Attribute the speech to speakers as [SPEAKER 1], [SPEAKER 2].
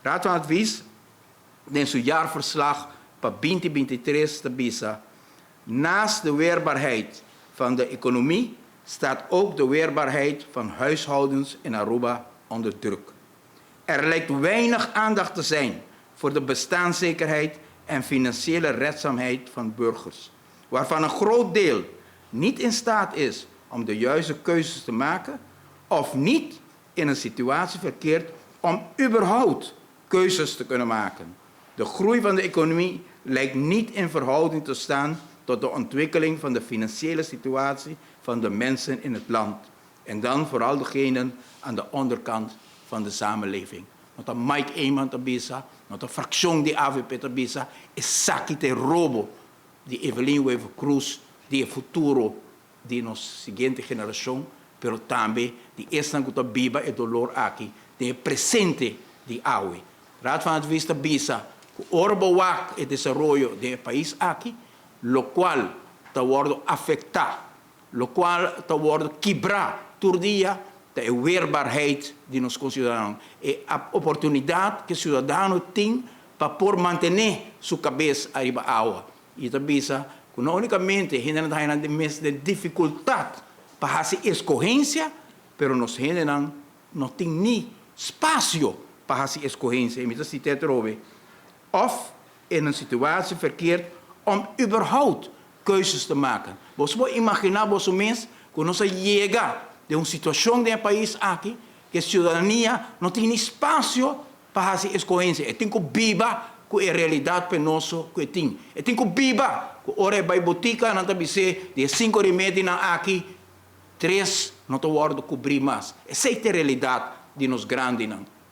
[SPEAKER 1] Raad van Advies den su jaarverslag pa 2023 ta bisa: "Naast de weerbaarheid van de economie staat ook de weerbaarheid van huishoudens in Aruba onder druk. Er lijkt weinig aandacht te zijn voor de bestaanszekerheid en financiële redzaamheid van burgers, waarvan een groot deel niet in staat is om de juiste keuzes te maken of niet in een situatie verkeert om überhaupt keuzes te kunnen maken. De groei van de economie lijkt niet in verhouding te staan tot de ontwikkeling van de financiële situatie van de mensen in het land. En dan vooral degenen aan de onderkant van de samenleving." No ta Mike Eman ta bisa, no ta fraccion di AVP ta bisa, esaki ta robo di Evelyn Wever-Croes, di futuro di nos siguiente generacion, pero tambe di esnan cu ta biba e dolor aki, di presente di awe. Raad van Advies ta bisa cu ora bo wak e desaroyo di e pais aki, locual ta wordo afecta, locual ta wordo kibra tur dia, ta e weerbaarheid di nos conciudadano. E oportunidad cu e ciudadano tin pa por mantene su cabes ariba awa. Y ta bisa cu no unicamente hende nan ta mes di dificultad pa haci escogencia, pero nos hende no tin ni espacio pa haci escogencia. Y mi ta cita atrobe: "Of in een situatie verkeert om überhaupt keuzes te maken." Bo por imagina bo mes cu nos a yega den un situacion den e pais aki cu ciudadania no tin espacio pa haci escogencia. E tin cu biba cu e realidad penoso cu tin. E tin cu biba cu ora e bay botica nan ta bis'e di cinco remedi aki, tres no ta wordo cubri mas. Esey ta e realidad di nos grandinan.